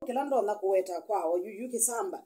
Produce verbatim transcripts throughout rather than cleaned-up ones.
Kĩla ndonya kũweta kwa oyu yu kĩsamba,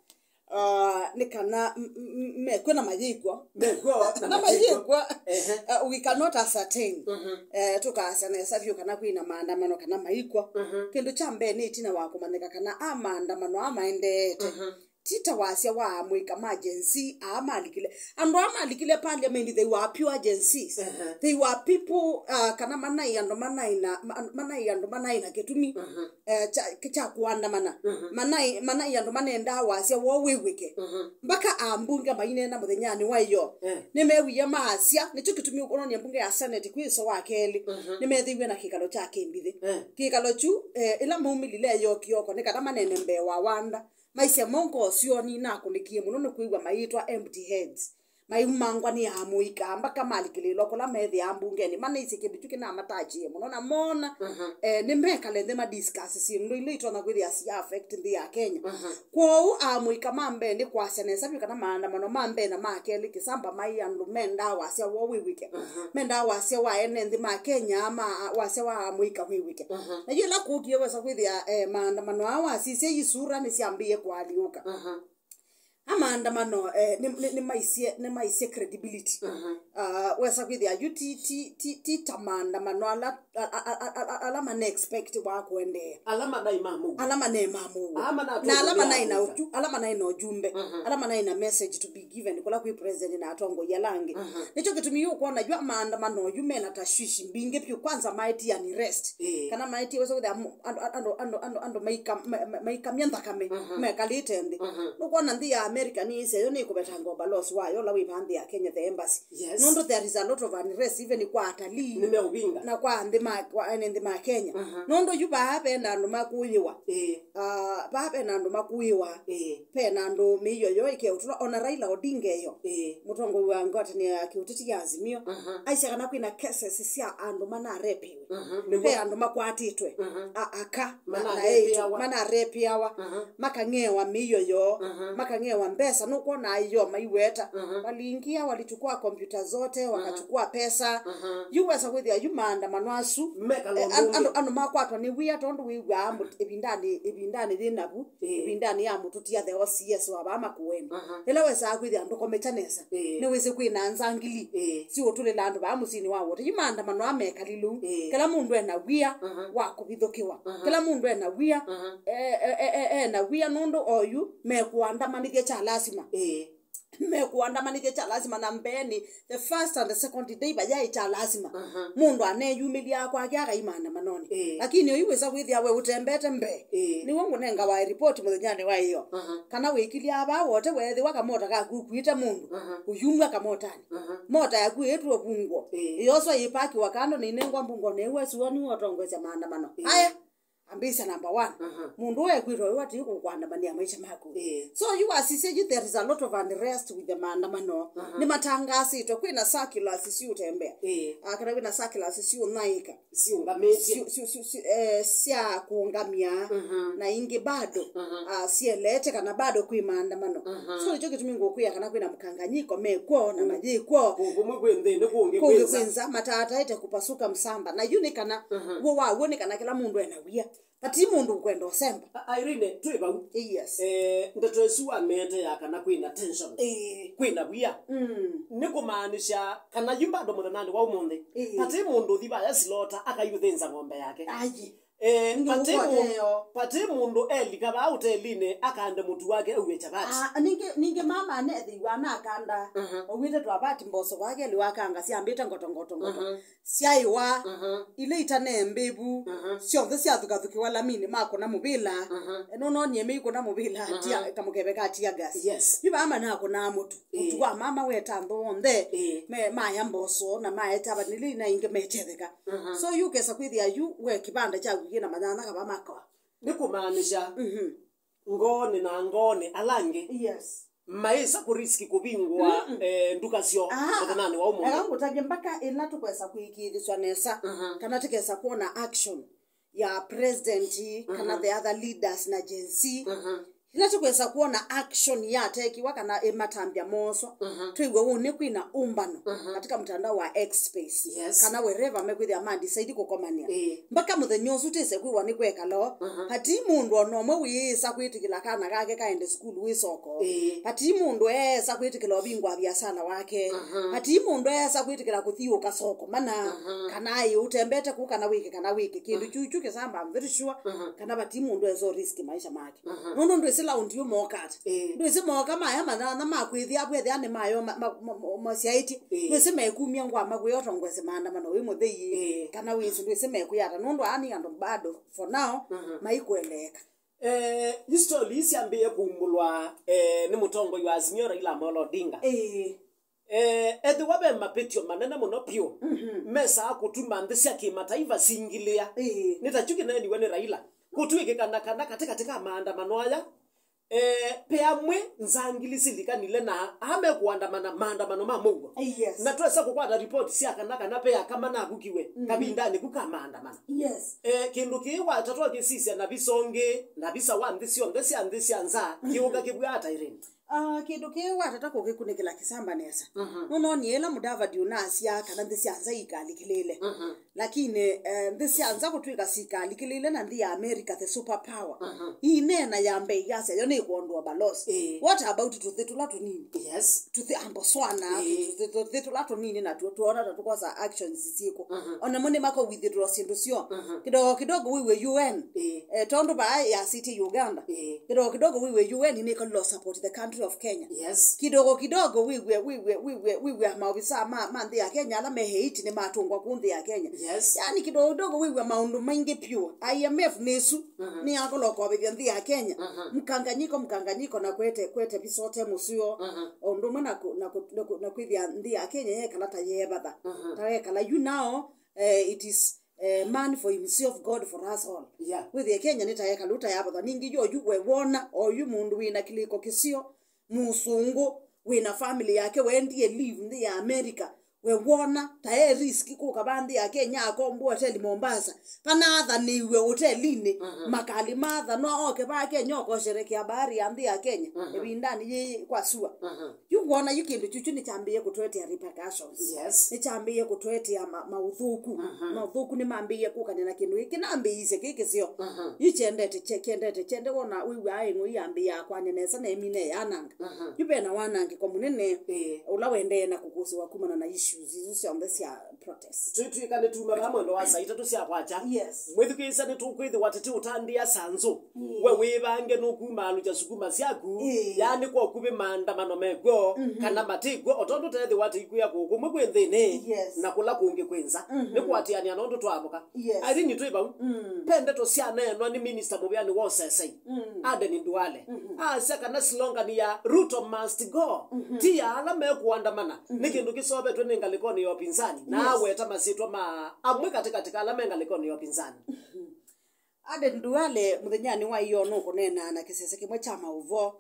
uh, nĩ kana m- m- m- mekw'o na mayĩkw'o. Mekw'o na na mayĩkw'o. Mayĩkw'o. Ehe. Uh, we cannot ascertain. Mhm. Eh, tũkaasya nesa vyũ kana kwĩna maandamano kana maikw'o. Mhm. Kĩndũ kya mbee nĩ ĩtina wa kũmanyĩka kana a maandamano aa maendeete. Mhm. Ti ta wasya wa amũika ma Gen Z aa malikile. Andũ aa malikile parliament, they were pure Gen Zs. Ehe. They were people, uh, kana manai andũ manai na ma- manai andũ manai na kĩtumi, mhm, eh, kya kya kũandamana. Mhm. Manai manai andũ manendaa wasya woo wĩw'ĩke. Mhm. Mpaka ambunge maineena mũthenyanĩ wa ĩyoo. Eh. Nĩmewie maasya, nĩkyo kĩtumi ũkũnony'a mbunge ya Senate kwĩ ĩso wa kelĩ. Mhm. Nĩmethĩiwe na kĩkalo kya kĩmbithĩ. Eh. Kĩkalo kyu, eh, ĩla maumĩlile ĩyoo kĩoko nĩ kana manene mbee wa wanda. Maisye mongo syoo nĩnakũnĩkie mũno nĩ kwĩw'a mayĩtwa empty heads. Maiumangwa nĩ amũika, mpaka malikĩlĩĩlwa kũla methĩaa mbungenĩ. Manaisye kĩndũ kyu kĩnamatachie mũno, na mona, mhm, eh, nĩmekale nthĩ ma discuss syĩndũ ila itonya kwĩthĩa sia affect nthĩ ya Kenya. Mhm. Kwoou amũika ma mbee nĩ kwasya nesa vyũ kana maandamano ma mbee na ma kelĩ kĩsamba maĩ andũ mendaa wasya woo wĩw'ĩke. Mhm. Mendaa wasya wa ene nthĩ ma Kenya, ma wasya wa amũika wĩw'ĩke. Mhm. Na yu ĩla kũkie wesa kwĩthĩa, eh, maandamano aa wasisya isura nĩsyambĩĩe kũalyũka. Mhm. A maandamano, eh, nĩ- nĩ- nĩmaisye nĩmaisye credibility. Mhm. Ah, wesa kwĩthĩa yu ti ti ti ti ta maandamano ala a- a- a- a- ala mane expect wa kũendeea. Ala manai ma mũuo. Ala mane ma mũuo. Ala manatũngũlĩa Na ala manai na Africa. Uju- ala manai na ujumbe. Mhm. Ala manai na message to be given kũla kwĩ president na atongoi ala angĩ. Mhm. Nĩkyo kĩtumi yu ũkwona yu maandamano yu mena tashwishi mbingĩ vyũ, kwanza maetie unrest. Ĩĩ. Kana maetie wesa kwĩthĩa mu- andũ andũ andũ andũ andũ maika- ma- ma- maikamya nthakame, mhm, mekalĩte nthĩ. Mhm. Nũkwona nthĩ ya America nĩĩsĩ yo nĩkũvetanga ũbalosi wayo ũla wĩ vaa nthĩ ya Kenya, the embassy. Yes. Nũndũ there is a lot of unrest even kwa atalii. Nĩmeũvinga. Na kwa nthĩ ma kwa ene nthĩ ma Kenya. Mhm. Nũndũ yu vaa vena andũ makũĩwa. Ĩĩ. Ah, vaa vena andũ makũĩwa. Ĩĩ. Vena andũ mĩio yoo ĩkeũtũla, ona Raila Odinga eyo. Ĩĩ. Mũtongoi wa ngwatanĩo ya kĩũteti ya Azimio. Mhm. Aisye kana kwĩna cases sya andũ manarepiwe. Mhm. Nĩw'o. Ve andũ makwatĩtwe. Mhm. A- aka na- na Manarepĩawa. Eĩtu manarepĩawa. Mhm. Makang'ewa mĩio yoo. Mhm. Makang'ewa mbesa, nũkwona aio maiweta. Mhm. Waliingia, walichukua kompyuta zote, mhm, wakachukua pesa. Mhm. Yu wesa kwĩthĩa yu maandamano asu. Mekala eh, an- ũndũ andũ ũngĩ. Andũ makwatwa nĩ wia tondũ wĩw'aa mũ- ĩvindanĩ ĩvindanĩ yĩ navu. Ĩĩ. Ĩvindanĩ ya mũtũtia the O C S wa vaa Makueni. Mhm. Ĩla wesaa kwĩthĩa ndũkomekya nesa. Ĩĩ. Nĩwĩsĩ kwĩna nzangili. Ĩĩ. Siũtũlĩla andũ vaa mũsyĩnĩ wa wote. Yu maandamano aa mekali lĩu. Ĩĩ. Kĩla mũndũ ena wia, mhm, wa kũvithũkĩwa. Mhm. Kĩla mũndũ ena wia, mhm, e- e- e- e- ena wia nũndũ oyu mekũandamanĩthya kya lasima. Ĩĩ. Mekũandamanĩthya kya lasima na mbeenĩ, the first and the second day vayaĩ kya lasima. Mhm. Mũndũ aneyumĩlya kwake akai maandamanonĩ. Ĩĩ. Lakini oyu wĩsa kwĩthĩa we ũtembete mbee. Ĩĩ. Nĩwe ngũnengawa ripoti mũthenyanĩ wa ĩyoo. Mhm. Kana wĩkilya vaa wote weethĩwa kamota kaku ũkuĩte mũndũ, mhm, ũyumw'a kamotanĩ. Mhm. Mota yaku ĩtw'e vungwo. Ĩĩ. Ĩyoswa yĩpakiwa kando na inengwa mbungonĩ ĩu asiwa nĩwe ũtongoesya maandamano. Ĩĩ. Aya, ambĩĩsya number one. Mhm. Mũndũ ũũ ekwĩtwa ũyũ atĩ kũkũandamanĩa maisha maku. Ĩĩ. So yu wasisya yu there is a lot of unrest with the maandamano. Mhm. Nĩmatangaasĩtwe, kwĩna circulars siũtembea. Ĩĩ. Ah, kana kwĩna circulars siũnaĩka. Siũngamĩtye. Syu- syu- syu- syu- eh, sya kũũngamya, mhm, na ingĩ bado, mhm, ah, sielete kana bado kwĩ maandamano. Mhm. So nĩkyo kĩtumi ngũkwĩa kana kwĩna mkanganyiko mekw'o na, mm, mayĩkw'o. Kũngũmwe kwĩ nthĩnĩ, kũngĩ kũngĩ kwĩ nza. Kwĩ nza, matataĩte kupasuka msamba. Na yu nĩ kana, mhm, w'o wa w'o nĩ kana kĩla mũndũ ena wia. Vati mũndũ ũkwenda ũsemba. A- Irene, twĩ vau. Yes. Eh, ndeto ĩsu wamete ya kana kwĩna tension. Ĩĩ. Kwĩna wia. Mm. Nĩ kũmaanisha kana yu bado mũthenyanĩ wa ũmũnthĩ. Ĩĩ. Vati mũndũ ũthi vaya silota akaiũthĩnza ng'ombe yake. Ayi. Eh, nĩ vati mũndũ, ũkwateo. Vati mũndũ elika vaa ũtelinĩ akande mũtu wake auwe chapati. Ah, ningĩ ningĩ mama anethĩiwa anakanda. Mhm. Owĩte twavati mboso vake liwakanga siambĩte ngoto ngoto ngoto. Mhm. Syaĩwa, mhm, ila itanee mbĩvu, mhm, syonthe syathukathukĩwa laminĩ makũna mũvĩla. Mhm. Nũnonie meikũna mũvĩla, mhm, tia- kamũkeve ka tear gas. Yes. Yu vaa manakũnaa mũtu. Ĩĩ. Mũtu wa mama weta nthũ w'onthe. Ĩĩ. Me- maya mboso na maeta vanili na ingĩ metetheka. Mhm. So yu kesa kwĩthĩa yu we kĩvanda kyaku kĩna manyanya kava makawa. Nĩ kũmaanisha, mhm, ngoonĩ na ngoonĩ ala angĩ, yes, maĩsa kũriski kũvingũa, mm-mm, eh, nduka syoo, ah, mũthenyanĩ wa ũmũnthĩ. Eka ngũtavye mpaka ĩla tũkwesa kũĩkĩĩthĩswa nesa, mhm, kana tũkesa kwona action ya president, kana, mhm, the other leaders na Gen Z. Mhm. Ĩla tũkwĩsa kwona action yatekiwa kana ĩmatambya mooswa, mhm, twĩw'e ũnĩ kwĩna ũmbano, mhm, katika mtandao wa X space, yes, kana wherever mekwĩthĩa ma decide kũkomania. Ĩĩ. Mpaka mũthenya ũsu tĩse kwĩwa nĩ kwekala o. Mhm. Vati mũndũ ona ũmwe wĩĩsa kwĩtĩkĩla kana kake kaende sukulu wĩ soko. Ĩĩ. Vati mũndũ eesa kwĩtĩkĩla ũvingwa viasala wake. Mhm. Vati mũndũ eesa kwĩtĩkĩla kũthiũũka soko mana, mhm, kana ĩ ũtembete kũ kana wĩke kana wĩke kĩndũ, mhm, kyu kyu kĩsamba, I'm very sure, mhm, kana vati mũndũ eesa risk maisha make. Mhm. Nũndũ ndwĩsĩ laundi yu moka ata. Ĩĩ. Ndwĩsĩ moka maya manyanya ma kwĩthĩa bwethĩa nĩ mayo ma- ma- ma- ma- masyaĩtye. Ĩĩ. Ndwĩsĩ mekumya ngwa makwĩa ũtongwese maandamano wĩ mũthei. Ĩĩ. Kana wĩsĩ ndwĩsĩ mekwĩa ata nũndũ aa nĩ andũ bado for now, mhm, maikueleeka. Eh, history syambĩĩe kumbũlwa, eh, nĩ mũtongoi wa Azimio Raila Amolo Odinga. Ĩĩ. Eh, ethĩwa ve mavĩtyo manene mũno vyũ, mhm, mesaa kũtuma nthĩ sya kĩmataiva singilĩa. Ĩĩ. Nĩ ta kyu kĩneeniwe nĩ Raila. Kũtw'ĩkĩkana kana katĩkatĩ ka maandamano aya, eh, ve amwe nzangili silikanile na aa mekũandamana maandamano ma mũuo. Yes. Na twesa kũkwata ripoti sya kana kana ve aka manavukiwe, mhm, kavindanĩ ku ka maandamano. Yes. Eh, kĩndũ kĩĩ watata ũkĩsisya na visa ũngĩ, na visa wa nthĩ syonthe sya nthĩ sya nza, mhm, kĩũka kĩvw'a ata, Irene? Ah, kĩndũ kĩĩ watata kũkĩkunĩkĩla kĩsamba nesa. Mhm. Nũnonie ĩla Mudavadi ũnasya kana nthĩ sya nza ikalikĩlĩle. Mhm. Lakini, eh, nthĩ sya nza kũtw'ĩka sikalikĩlĩle na nthĩ ya America, the super power. Mhm. Ineena ya mbei yasya yo nĩkwondwa balosi. Ĩĩ. What about tũthĩ tũla tũnini? Yes. Tũthĩ a Botswana, ĩĩ, tũthĩ, tũthĩ tũla tũnini natuo tuona ta tũkosa actions syĩkũ. Mhm. Ona mo nĩmakowithĩtwa syĩndũ syoo. Mhm. Kidogo kidogo wĩw'e U N. Ĩĩ. Eh, tondũ vaa yasĩtye Uganda. Ĩĩ. Kidogo kidogo wĩw'e U N nĩkalilo support the country of Kenya. Yes. Kidogo kidogo wĩw'e, wĩw'e, wĩw'e, wĩw'e maovisa ma, ma nthĩ ya Kenya ala me Haiti nĩmatũngwa kũu nthĩ ya Kenya. Yes. Yani kidogo kidogo wĩw'e maũndũ maingĩ vyũ. I M F nĩsu, mhm, nĩyakolokowethya nthĩ ya Kenya. Mhm. Mkanganyiko, mkanganyiko na kwete, kwete visote mũseo. Mhm. O ũndũ ũmwe na kũ-, na kũ-, na kũ-, na kwĩthĩa nthĩ ya Kenya yekala ta yevatha. Mhm. Ta yekala yu nao, eh, it is eh, man for himself, God for us all. Yeah. Wĩthĩe Kenya nĩ ta yekala ũtayavatha. Ningĩ yo yu we wona, o yu mũndũ wĩna kĩlĩko kĩseo, mũsũngũ, wĩna family yake, wendie leave nthĩ ya America, we wona, ta e risk kũka va nthĩ ya Kenya, akomboa hoteli Mombasa, vanathanĩiwe hotelinĩ, mhm, makali mathanwa oke va Kenya, okosherekea bahari ya nthĩ ya Kenya, mhm, ĩvindanĩ yĩĩ kwa sua. Mhm. Yu ngwona yu kĩndũ kyu kyu nĩkyambĩĩe kũtũetea repercussions. Yes. Nĩkyambĩĩe kũtũetea ma-, maũthũku. Mhm. Maũthũku nĩmambĩĩe kũkany'a na kĩndũ gĩkĩ nambĩĩisye kĩ kĩseo. Mhm. Yu kyendete, kye-, kyendete, kyende wona wĩw'aa ĩng'oi yambĩĩaa kwany'a nesa na ĩmina ĩyananga. Mhm. Yu vena wanangĩko mũnene, ĩĩ, ũla wendee na kũkũsĩwa kumana na issues isu syonthe sya protest. Twĩtw'ĩka nĩtuma vaa mwendo wa saa itatũ sya kwakya. Yes. Mwĩthukĩĩsya nĩtũkwĩthĩwa tũtiũtandĩa sanzũ. Mm. We wĩvange nũkumaalũkya sukuma syaku, ĩĩ, yaani kwa ũkuvĩ maandamano mekw'o, mhm, kana matikw'o, o tondũ teethĩwa tũikwĩa kũũ kũmwe kwĩ nthĩnĩ, yes, na kũla kũngĩ kwĩ nza. Mhm. Nĩ kũatĩanĩa nũndũ twavũka. Yes. Irene twĩ vau. Mm. Ve ndeto syaneenwa nĩ minista mũvĩanĩ wa ũsesei, mm, Aden Duale. Mhm. Aasya kana slogan ya Ruto must go, mhm, ti ya ala mekũandamana, mhm, nĩ kĩndũ kĩseũvetwe nĩ ngalĩkonĩ ya ũpinzani, na, yes, aweta masyĩtwa ma amwe katĩkatĩ ka ala me ngalĩkonĩ ya ũpinzani. Mhm. Aden Duale mũthenyanĩ wa ĩyoo nũkũneena na kĩsese kĩmwe kya maũvoo,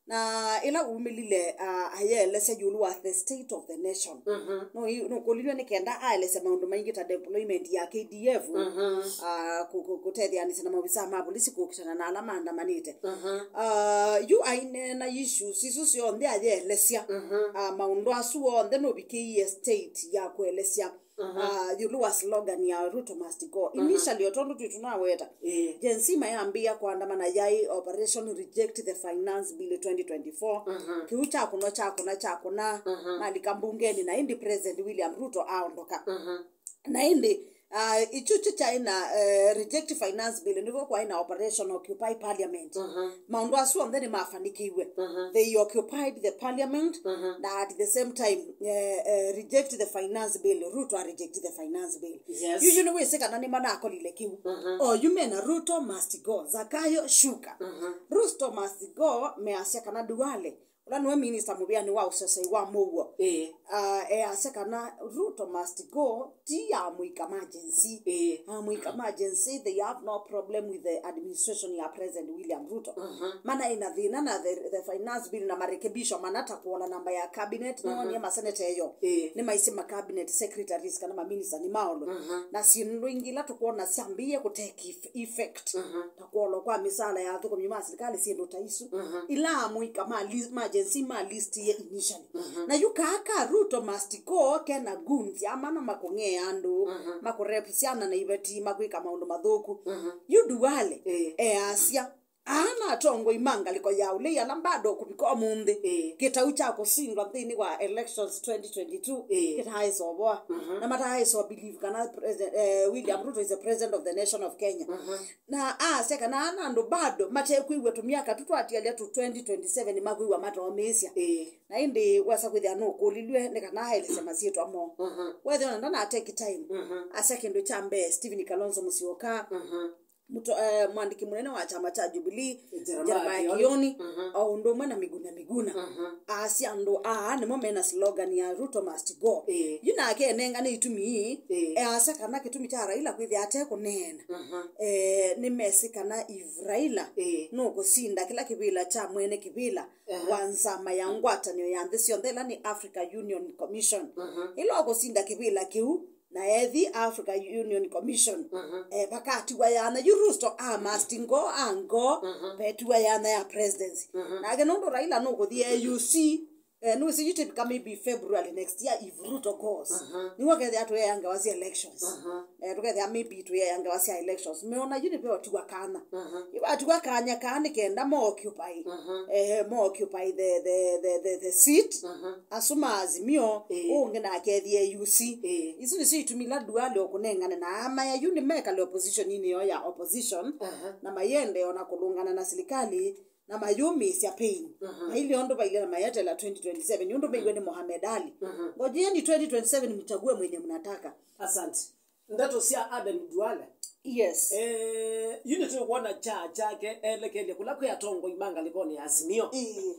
na ĩla umĩlile, ah, ayeelesya ĩũlũ wa the state of the nation. Mhm. Nũ-, nũkũlilw'e nĩ kenda aelesya maũndũ maingĩ ta deployment ya K D F, mhm, ah, kũ-, kũ-, kũtetheanĩsya na maovisaa ma volisi kũkitana na ala maandamanĩte. Mhm. Ah, yu aineena issues isu syonthe ayeelesya, mhm, ah, maũndũ asu onthe nũvikĩie state ya kũelesya, mhm, ah, ĩũlũ wa slogan ya Ruto must go. Mhm. Initially, o tondũ twĩ tũnaweta, ĩĩ, Gen Z mayambĩĩa kũandamana yaĩ Operation Reject the Finance Bill twenty twenty-four. Mhm. Kĩu kyakũnwa, kyakũna, kyakũna, mhm, malika mbungenĩ, na ĩndĩ President William Ruto aondoka. Mhm. Na ĩndĩ, ah, ichu kyaĩ na, eh, Reject Finance Bill, nĩvo kwaĩ na Operation Occupy Parliament. Mhm. Maũndũ asu onthe nĩmafanikĩiwe. Mhm. They occupied the parliament, mhm, na at the same time, eh, eh, reject the finance bill. Ruto a reject the finance bill. Yes. Yu, yu nĩwĩsĩ kana nĩmanakolile kĩu. Mhm. O yu mena Ruto must go. Zakayo shuka. Mhm. Ruto must go, measya kana Duale Ũla nĩwe minister mũvĩanĩ wa ũsesei wa mũuo. Ĩĩ. Ah, easya kana Ruto must go, ti amũika ma Gen Z. Ĩĩ. Amũika ma Gen Z, they have no problem with the administration ya President William Ruto. Mhm. Mana ĩna thĩna na the, the finance bill na marekebisho mana ta kũola namba ya cabinet, mhm, nĩwonie maseneta eyo. Ĩĩ. Nĩmaisye ma cabinet secretaries kana ma minister nĩmaolwe. Mhm. Na syĩndũ ingĩ ila tũkwona syambĩĩe kũtake eff-, effect. Mhm. Ta kũolwa kwa mĩsaala ya athũkũmi ma silikalĩ, syĩndũ ta isu. Mhm. Ila amũika ma li-, ma Gen Z ma listie initially. Mhm. Na yu kaa ka Ruto must go kena goons amana makũng'ea andũ, mhm, makũrep syana na iveti, makwĩka maũndũ mathũku. Mhm. Yu Duale, ĩĩ, easya, aa na atongoi ma ngalĩko ya ũlei ala bado kũvika ũmũnthĩ, ĩĩ, kĩtau kya kũsindwa nthĩnĩ wa elections twenty twenty-two, ĩĩ, kĩtaaĩsovoa. Mhm. Na mataaĩso believe kana President, eh, William Ruto is the president of the nation of Kenya. Mhm. Na aasya kana ana andũ bado matekwĩw'a tũmyaka tũ twatialya tũ twenty twenty-seven makwĩw'a matoomĩĩsya. Ĩĩ. Na ĩndĩ wesa kwĩthĩa nũkũlilw'e nĩ kana aelesya masyĩtwa moo. Mhm. Wethĩwa na ndanateki time, mhm, asya kĩndũ kya mbee, Stephen Kalonzo Musyoka, mhm, mũto-, eh, mwandĩki mũnene wa kyama kya Jubilee, Jeremiah Jeremiah Kioni. Kioni, mhm, o ũndũ ũmwe na Miguna Miguna. Mhm. Aasya andũ aa nĩmo mena slogan ya Ruto must go. Ĩĩ. Yu nake enengane itumi ii, ĩĩ, easya kana kĩtumi kya Raila kwĩthĩa atekũneena, mhm, eh, nĩmesĩ kana if Raila, ĩĩ, nũkũsinda kĩla kĩvĩla kya mwene kĩvĩla, aha, wa nzama ya ngwatanĩo ya nthĩ syonthe, ĩla nĩ Africa Union Commission. Mhm. Ĩla ũkũsinda kĩvĩla kĩu, na ethi Africa Union Commission, mhm, eh, vakatiwa yanya. Yu Ruto a must go, a go, mhm, vetiwa yanya ya presidency. Mhm. Nake nũndũ Raila nũkũthi A U C, eh, nũĩsĩ yu tivika maybe February next year if Ruto goes. Mhm. Nĩw'o kethĩa tũyeangawa sya elections. Mhm. Eh, tũkethĩa maybe tũyeangawa sya elections. Meona yu nĩveotiwa kana. Mhm. Ivatiwa kanya kaa nĩ kenda mo occupy. Mhm. Eh, mo occupy the, the, the, the, the seat. Mhm. Asu ma Azimio, ĩĩ, ũngĩ nake ethie A U C. Ĩĩ. Isu nĩsyo itumi ila Duale ũkũnengane na amaya yu nĩmekale opposition-inĩ yo ya opposition. Aha. Na mayende ona kũlũngana na silikalĩ na mayũmĩĩsya pain. Mhm. Mailye ũndũ vailye na mayetela twenty twenty-seven, nĩ ũndũ meiwe nĩ Mohamed Ali. Mhm. Ngojeni twenty twenty-seven mchague mwenye mnataka. Asante. Ndeto sya Aden Duale. Yes. Eh, yu nĩtũkwona kyaa kyake elekelye kũla kwĩ atongoi ma ngalĩkonĩ ya Azimio. Ĩĩ.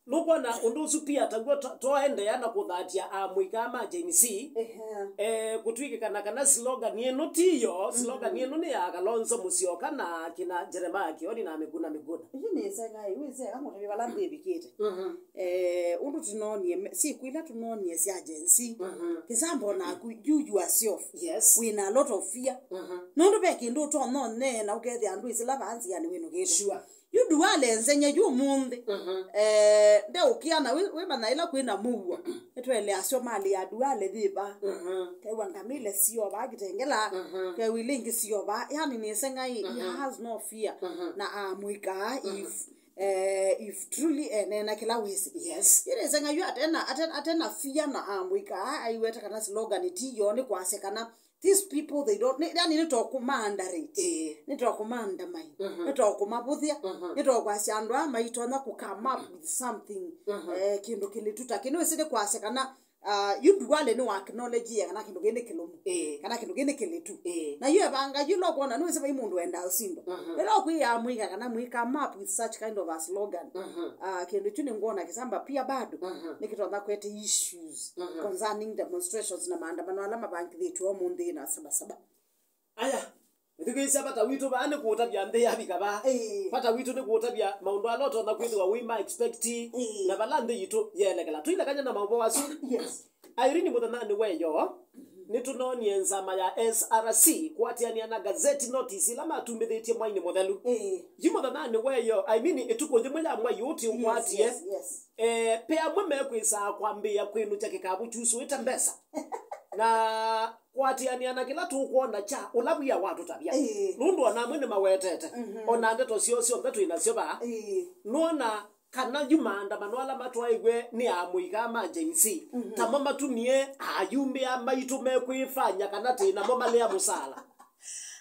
Nũkwona ũndũ ũsu pia taw'o to-, twaendeea na kũthatya amũika ma Gen Z. Ehe. Eh, kũtw'ĩkĩkana kana slogan ĩno tiyo, slogan, mhm, ĩno nĩ ya Kalonzo Musyoka na kina Jeremiah Kioni na Miguna Miguna. Ĩĩ nĩ ĩsenga ĩu ĩsenga mũtavya vala nthĩ ĩvikĩte. Mhm. Eh, ũndũ tũnoonie, me-, syĩko ila tũnoonie sya Gen Z. Mhm. Kĩsambo naku, you yourself. Yes. Wĩna a lot of fear. Mhm. Nũndũ ve kĩndũ ũtonya ũneena ũkethĩa andũ ĩsĩla vaa nzĩanĩ wĩnũkĩte. Sure. Yu Duale nzenya yu ũmũnthĩ. Mhm. Eh, ndeũkĩa na wĩ, wĩmanya ĩla kwĩna mũuo. Nĩtwele asyo malĩ ya Duale yĩva. Mhm. Kew'a ngamĩle siova kĩtengela. Mhm. Kew'a ilĩ ingĩ siova. Yani nĩ ĩsenga ĩ, he, mhm, has no fear. Mhm. Na amũika, mhm, if, eh, if truly enena kĩla wĩsĩ. Yes. Ĩla ĩsenga yu atena, atena, atena fear na amũika aiweta kana slogan ti yo nĩ kwasya kana these people, they don't, ni, yani nĩtokũma underrate. Ĩĩ. Nĩtokũma undermine. Mhm. Nĩtokũmavũthya. Mhm. Nĩtokwasya andũ aa maitonya kũ come up with something, mhm, eh, kĩndũ kĩlĩtu ta kĩu. Nĩwĩsĩ nĩkwasya kana, ah, yu Duale nĩwa acknowledge kana kĩndũ kĩĩ nĩ kĩlũmu. Ĩĩ. Kana kĩndũ kĩĩ nĩ kĩlĩtu. Ĩĩ. Na yu evanga yu lokwona nĩwĩsĩ vai mũndũ wendaa ũsindwa. Mhm. Ĩla ũkwĩa amũika kana mwĩ come up with such kind of a slogan. Mhm. Ah, kĩndũ kyu nĩngwona kĩsamba pia bado, mhm, nĩkĩtonya kwete issues, mhm, concerning demonstrations na maandamano ala mavangĩthĩtwe ũmũnthĩ na Sabasaba. Aya, ĩthukĩĩsya vata witũ vaa nĩ kũũtavya nthĩ yavika vaa. Ĩĩ. Vata witũ nĩ kũũtavya maũndũ ala ũtonya kwĩthĩwa wĩma expect, ĩĩ, na vala nthĩ yitũ yeelekela. Tũilekany'a na maũvoo asu. Yes. Irene, mũthenyanĩ wa ĩyoo, mhm, nĩtũnoonie nzama ya S R C kũatĩanĩa na gazette notice ila matumĩthĩtye mwainĩ mũthelu. Ĩĩ. Yu mũthenyanĩ wa ĩyoo, I mean, ĩtukũ yĩmwe ya mwai ũũ tũkwatie, yes, yes, yes, eh, pe amwe mekwĩsaa kwambĩĩa kwĩnũkya kĩkavũ kyusũĩte mbesa. Na kũatĩanĩa na kĩla tũkwona kya ũla wia watũtavya. Ĩĩ. Nũndũ ona amwe nĩmawetete. Mhm. Ona ndeto syoo syonthe twĩ nasyo vaa. Ĩĩ. Nũona kana yu maandamano ala matwaĩwe nĩ amũika ma Gen Z, mhm, tamo matumie ayumbĩa maitũ mekwĩfanya kana tĩ namo malea mũsala.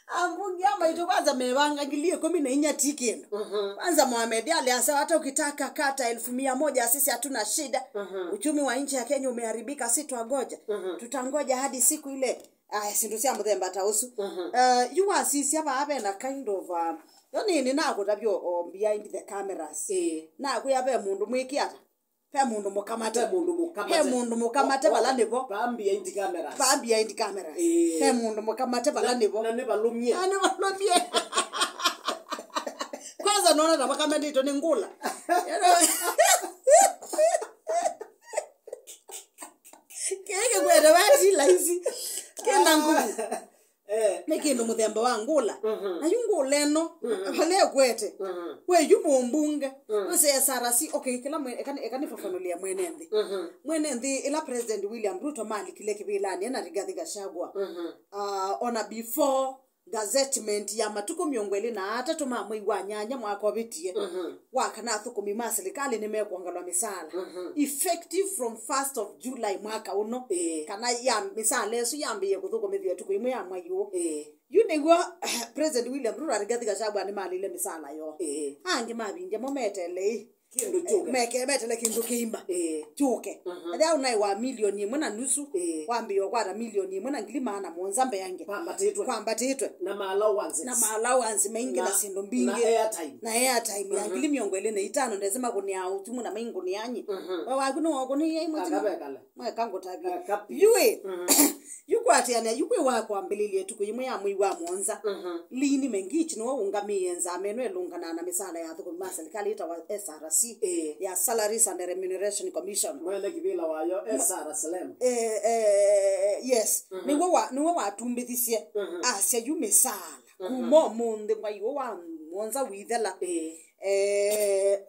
Ambunge a maitũ kwanza mevanga ngili ĩkũmi na inya ti kĩndũ. Mhm. Kwanza Mohamed Ali asema hata ukitaka kata elfu mia moja sisi hatuna shida. Mhm. Uchumi wa nchi ya Kenya umeharibika, si twangoja. Mhm. Tutangoja hadi siku ile. Aya, syĩndũ sya mũthemba ta ũsu. Mhm. Uh, yu wasisya vaa vena kind of, uh, yo nĩ, nĩnakũtavya o behind the cameras. Ĩĩ. Nakwĩa ve mũndũ mwĩkĩ ata? Ve mũndũ mũkamate. Ve mũndũ mũkamate. Ve mũndũ mũkamate vala nĩvo. Vaa behind cameras. Vaa behind cameras. Ĩĩ. Ve mũndũ mũkamate vala nĩvo. Na nĩvalũmie. Na nĩvalũmie. Kwanza nona ta vakamatĩtwe nĩ ngũla. Kĩĩ kĩkwete vaa ti laisi. Kĩna nguvu. Eh. Nĩ kĩndũ mũthemba wa ngũla. Mhm. Na yu ngũla ĩno, mhm, vala ĩkwete. Mhm. We yu mũmbunge. Mhm. Wĩsĩ S R C, okay, kĩla mwe-, eka, eka nĩfafanũlĩe mwene nthĩ. Mhm. Mwene nthĩ, ĩla President William Ruto malikile kĩvĩlanĩ na Rigathi Gachagua. Mhm. Ah, ona before gazettement ya matukũ mĩongo ĩlĩ na atatũ ma mwei wa nyanya mwaka ũvĩtie, mhm, wa kana athũkũmi ma silikalĩ nĩmekwongelwa mĩsaala. Mhm. Effective from first of July mwaka ũno. Ĩĩ. Kana ya mĩsaala ĩsu yambĩĩe kũthũkũmĩthw'a ĩtukũ ĩmwe ya mwai ũũ. Ĩĩ. Yu nĩw'o President William Ruto na Rigathi Gachagua nĩmalĩile mĩsaala yoo. Ĩĩ. Angĩ mavindya mo meteelei. Kĩndũ kyũke. Meke-, metele kĩndũ kĩimba. Ĩĩ. Kyũke. Mhm. Ethĩa ũnaĩ wa milioni ĩmwe na nusu, ĩĩ, wambĩĩe ũkwata milioni ĩmwe na ngili maana mũonza mbeange. Kwambatĩtwe. Kwambatĩtwe. Na ma allowance. Na ma allowance maingĩ na syĩndũ mbingĩ. Na airtime. Na airtime ya, mhm, ngili mĩongo ĩlĩ na itano ndesĩ makũnĩaa ũtumũ na maingũnĩanyi. Mhm. We waku nĩwakũnĩie imwe. Akavekala. Mweka ngũtavye. Aka pi-, yuĩ. Mhm. Yu kwatĩanĩa, yu kwĩ wa kwambĩlĩlya ĩtukũ yĩmwe ya mwei wa mũonza. Mhm. Lini Mengich nĩwe ũngamĩĩe nzama ĩno ĩlũnganaa na mĩsaala ya athũkũmi ma silikalĩ ĩtawa S R C, ĩĩ, ya Salaries and Remuneration Commission. Mwene kĩvĩla wayo, S R S L M. Eh, eh, yes. Mhm. Nĩwe wa, nĩwe watumbĩthisye, mhm, asya yu mĩsaala. Mhm. Kuma ũmũnthĩ mwai ũũ wa mũonza wĩthela. Ĩĩ. Eh,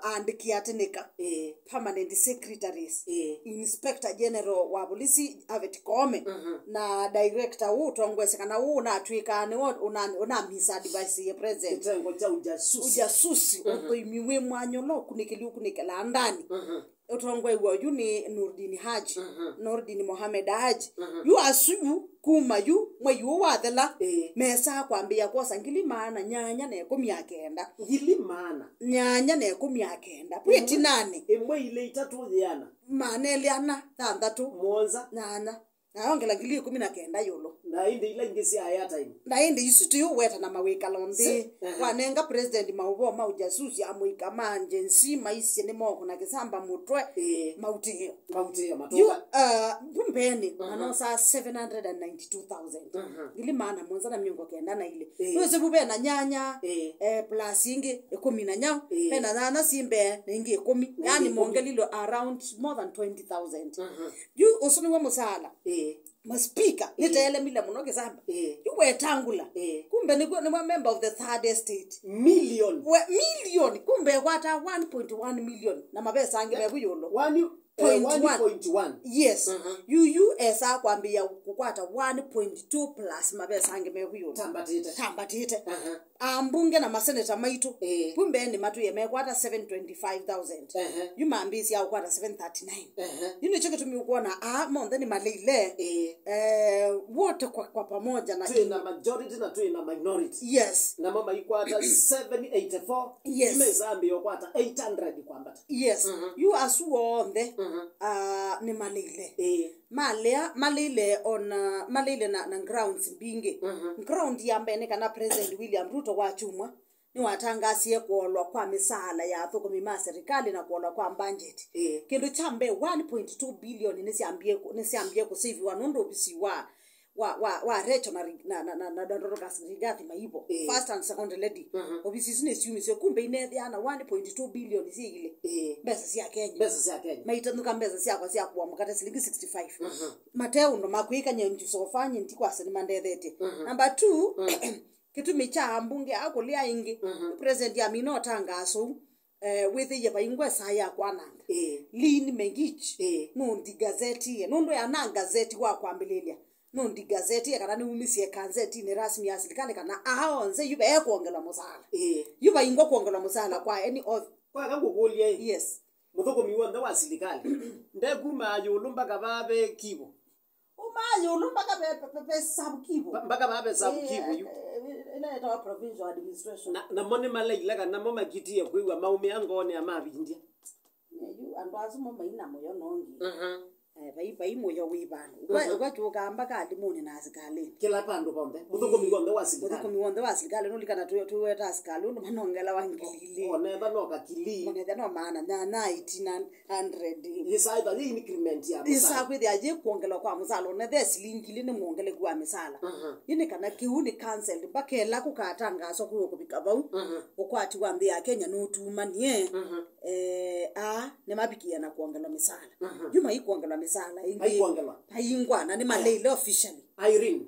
aandĩki atĩnĩka, ĩĩ, permanent secretaries, ĩĩ, Inspector General wa polisi Avet Koome, mhm, na director ũũ ũtongoesye kana ũũ ũnatw'ĩkaa nĩwe ũna-, ũna misadvise ye president. Kitengo cha ujasusi. Ujasusi, mhm, ũthũimi wĩ mwanya ũla ũkunĩkĩli ũkunĩkĩlaa ndani. Mhm. Ũtongoew'a oyu nĩ Noordin Haji. Mhm. Noordin Mohamed Haji. Mhm. Yu asu yu kuma yu mwei ũũ wathela, ĩĩ, mesaa kwambĩĩa kwosa ngili maana nyanya na ĩkũmi na kenda. Ngili maana? Nyanya na ĩkũmi na kenda. Kwĩ ĩtinanĩ. Ĩmwe, ilĩ, itatũ, yĩana. Maana elĩ, ana, thanthatũ. Mũonza. Nyanya. Na yongela ngili ĩkũmi na kenda ĩũlũ. Na ĩndĩ ila ingĩ sya airtime. Na ĩndĩ isu tũiũweta na mawĩkalo nthĩ. Si-, ehe. Wanenga president maũvoo ma ujasusi, amũika ma Gen Z maisye nĩ mokũna kĩsamba mũtwe. Ĩĩ. Mautĩĩo. Mautĩĩo. Yu, matũka, uh, vu mbeenĩ, mhm, manosaa seven hundred and ninety-two thousand. Mhm. Ngili maana mũonza na mĩongo kenda na ilĩ. Ĩĩ. Nũsĩ vu ve na nyanya, ĩĩ, eh, plus ingĩ ĩkũmi na nyau. Ĩĩ. Ve na nyanya syĩ mbee na ingĩ ĩkũmi. Na ingĩ ĩkũmi. Yaani mongelilwe around more than twenty thousand. Mhm. Yu ũsu nĩw'o mũsaala. Ĩĩ. Maspika, ĩĩ, nĩteelemile mũno kĩsamba. Ĩĩ. Yu Wetangula. Ĩĩ. Kumbe nĩkw'o, nĩwe member of the third estate. Million. We, million. Kumbe ekwata one point one million. Na mavesa angĩ mevu ĩũlũ. One, eh, point one. One point one. Yes. Mhm. Yu, yu esaa kwambĩĩa kũkwata one point two plus mavesa angĩ mevu ĩũlũ. Tambatĩte. Tambatĩte. Aha. Ambunge na maseneta maitũ, ĩĩ, vu mbeenĩ matwĩe mekwata seven twenty-five thousand. Ehe. Yu mambĩĩsya kũkwata seven thirty-nine. Ehe. Yu nĩkyo kĩtumi ũkwona aa monthe nĩmaleile. Ĩĩ. Eh, wote kwa, kwa pamoja na twĩ na majority na twĩ na minority. Yes. Namo maikwata seven eighty-four. Yes. Imesambia kũkwata eight hundred kwambata. Yes. Mhm. Yu asu onthe, mhm, ah, nĩmaleile. Ĩĩ. Malea, maleile ona, maleile na, na grounds mbingĩ. Mhm. Ground ya mbee nĩ kana President William Ruto wa kyumwa nĩwatangasie kũolwa kwa mĩsaala ya athũkũmi ma serikali na kũolwa kwa budget. Ĩĩ. Kĩndũ kya mbee, one point two billion nĩsyambie kũ-, nĩsyambie kũsĩviwa nũndũ ovisi wa, wa, wa, wa Rachel na, na, na, na, na Dorcas Rigathi Maivo, ĩĩ, first and second lady. Mhm. Ovisi isu nĩsyumisye, kumbe inethĩaa na one point two billion syĩ ilĩ. Ĩĩ. Mbesa sya Kenya. Mbesa sya Kenya. Maitanũka mbesa syakwa sya kũa mũkate silingi sixty-five. Mhm. Mate ũndũ makwĩka nye njusofanyi ntikwasya nĩmandethetye. Mhm. Number two, mm, kĩtumi kya ambunge aa kũlea ĩngĩ, mhm, president amina ũtangaso ũu, eh, wĩthĩie vaingwa ĩsaa ya kwananga. Ĩĩ. Lini Mengich, ĩĩ, nũndigazetie, nũndũ yana ngazeti wa kwambĩlĩlya, nũndigazetie kana nĩumisye kanzetinĩ rasmi ya silikalĩ kana aa onthe yu veekwongelwa mũsaala. Ĩĩ. Yu vaingwa kwongelwa mũsaala kwa any of. Kwaka ngũkũlye ĩ? Yes. Mũthũkũmi w'onthe wa silikalĩ ndekuma ĩũlũ mpaka vaa ve kivo? Uma ĩũlũ mpaka ve, ve, ve, ve sub kivo. Mpa-, mpaka vaa ve sub kivo yu. Eh, eh, ĩla yĩtawa provincial administration. Na, namo nĩmaleile kana mo makitie kwĩw'a maũmĩa ngoonĩ amavindya. Yu andũ asu mo maina mũyo nongi. Mhm. Eh, vai, vai mũyo wĩ vandũ. Ũka-, mhm, ũkatũka mbaka alimũnĩ na asikalĩnĩ. Kĩla vandũ vonthe. Mũthũkũmi, ĩĩ, w'onthe wa silikalĩ. Mũthũkũmi w'onthe wa silikalĩ, nũlikana twĩ-, twĩweta asikalĩ, ũndũ manongela wa ngili ilĩ. Ona ethwa no kakili. Ona ethwa no maana nyanya, eighteen hundred. Yĩsaa ĩtha yĩ increment ya mũsala. Yĩsaa kwĩthĩa yĩ kwongelwa kwa mũsala, ona ethwa silingi ilĩ nĩ mwongeleku wa mĩsala. Mhm. Yĩ nĩ kana kĩu nĩ cancelled, mbaka ĩla kũkatangaswa kwĩw'a kũvika vau, mhm, ũkwati wa nthĩ ya Kenya nũtumanie. Mhm. Eh, aa, nĩmavikie na kwongelwa mĩsala. Mhm. Yu maikwongelwa mĩsala, ĩngĩ maikwongelwa. Maingwa, na nĩmaleile officially. Irene.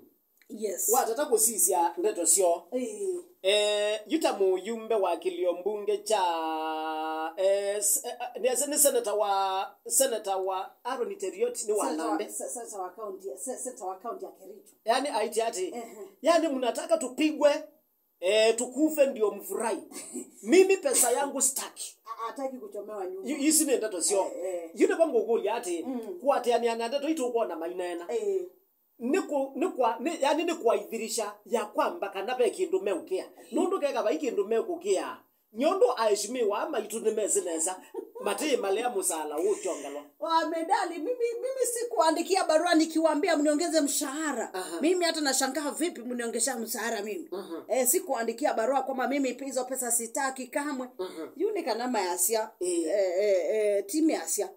Yes. Watata kũsisya ndeto syoo. Ĩĩ. Eh, yu ta mũyumbe wa kĩlio mbunge kya, eh, s-, eh, eh, nĩ, nĩ senator wa, senator wa Aaron Cheruiyot nĩ wa Senator wa, Nandi. Se-, senator wa county, se-, senator wa county ya Kericho. Yani aiti ati, ehe, yani mnataka tupigwe, eh, tukufe ndio mfurahi. Mimi pesa yangu sitaki. A-, hataki kuchomewa nyumba. Yu-, ici nĩ ndeto syoo. Eh, eh. Yu nĩvo ngũkũlya ati, mm, kũatĩanĩa na ndeto itũ ũkwona maineena. Eh. Nĩ kũ-, nĩ kwa-, nĩ, yani nĩ kwaithirisha ya kwamba kana ve kĩndũ meũkĩa. Nũndũ keka vai kĩndũ mekũkĩa. Nyondo aheshimiwa maitũ nĩmesĩ nesa. Matĩ malea mũsala ũkyongelwa. Wa medali, mimi, mimi sikuandikia barua nikiwaambia mniongeze mshahara. Aha. Mimi hata nashangaa vipi mniongesha mshahara mimi. Aha. Eh, sikuandikia barua kwamba mimi hizo pesa sitaki kamwe. Aha. Yu nĩ kana mayasya, eh, eh, eh, ti measya.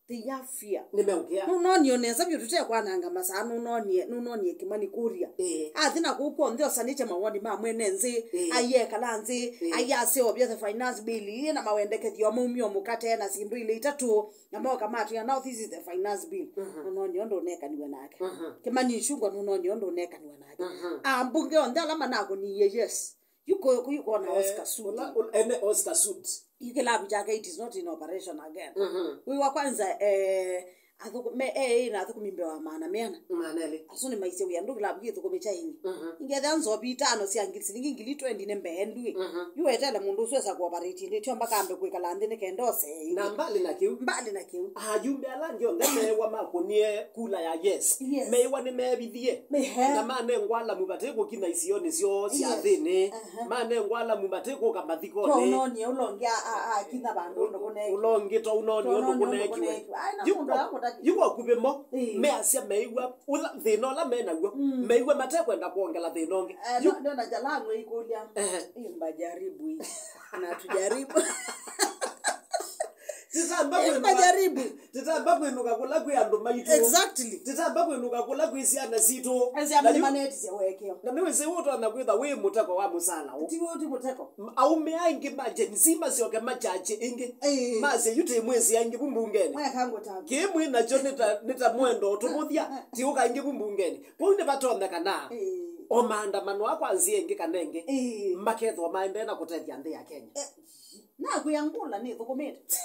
They have fear. Nĩmeũkĩa. Nũnonie nesa vyũ tũtekwananga masaa, nũnonie, nũnonie Kimani kũria. Ĩĩ. Athi na kũu kw'onthe osanĩtye mawoni ma mwene nthĩ, ĩĩ, aiekala nthĩ, ĩĩ, aiaseovya the finance bill, ĩĩ, na mawendekethyo maumio mũkate na syĩndũ ilĩ itatũ, na moka matwĩa, "Now this is the finance bill." Mhm. Nũnonie ũndũ ũnekaniwe nake. Mhm. Kimani Ichung'wah nũnonie ũndũ ũnekaniwe nake. Mhm. Ambunge onthe ala manakũnie, yes. Yu kũ-, yu kũona, eh, Oscar Sudi. Ũla, ũla, ene Oscar Sudi. Yu kĩlavu kyake, it is not in operation again. Mhm. Wĩ wa kwanza, eh, athũkũ-, me, eh, na athũkũmi mbee wa maana meana. Maana elĩ. Asu nĩmaisye wĩa ndũ kĩlavu kĩthũkũmi kya ini. Mhm. Ingethea nzovi itano sya ngili, silingi ngili twenty nĩ mbee ndwĩ. Mhm. Yu wetele mũndũ ũsu esa kũoperate ĩndĩ tyo mbaka ambe kwĩkala nthĩ nĩ kenda osee. Na mbali na kĩu. Mbali na kĩu. Ayumbe ala angĩ onthe meewa makũnie kula ya yes. Yes. Meewa nĩmeevithie. Ehe. Na manengwa alamu vate kũkinya isionĩ syoo sya, yes, nthĩnĩ. Aha. Manengwa alamu vate kũka mathikonĩ. Twaũnonie ũla ũngĩ a-, a-, akinya vandũ ũndũ kũneekiwa. Ũla ũngĩ twaũnonie ũndũ kũneekiwe. Ai, na yu mũndũ kwa-, akũtavya. Yu kwa kuvĩ mo, ĩĩ, measya meĩw'a ũla thĩna ũla me naw'o, mm, meĩw'a matekwenda kwongela thĩna ũngĩ. Eh, yu no, no, na Jalang'o ikũlya. Ehe. Ĩ, mbajaribu hii. Na tujaribu. Titamba kwĩnũka. Majaribu. Titamba kwĩnũka kũla kwĩ andũ maitũ. Exactly. Titamba kwĩnũka kũla kwĩ syana sitũ. Asia. Na yu-, nĩmanetisye wekeo. Na nĩwĩsĩ ũtonya kwĩtha wĩ mũteko wa mũsala ũ. Ti wĩ, ti mũteko. M-, aume aingĩ ma Gen Z masyoke machache ĩngĩ. Ĩĩ. Masye yu tĩ mwĩsĩ aingĩ vu mbungenĩ. Mweka ngũtambya. Kĩĩ mwĩ nakyo nĩ ta, nĩ ta mwendo ũtũmũthya, ti ũka aingĩ vu mbungenĩ. Kwoou nĩvatonyekana, ĩĩ, o maandamano akwa nzĩa ĩngĩ kana ĩngĩ, ĩĩ, makethwa maendee na kũtethya nthĩ ya Kenya. Eh, nakwĩa ngũla nĩthũkũmĩte.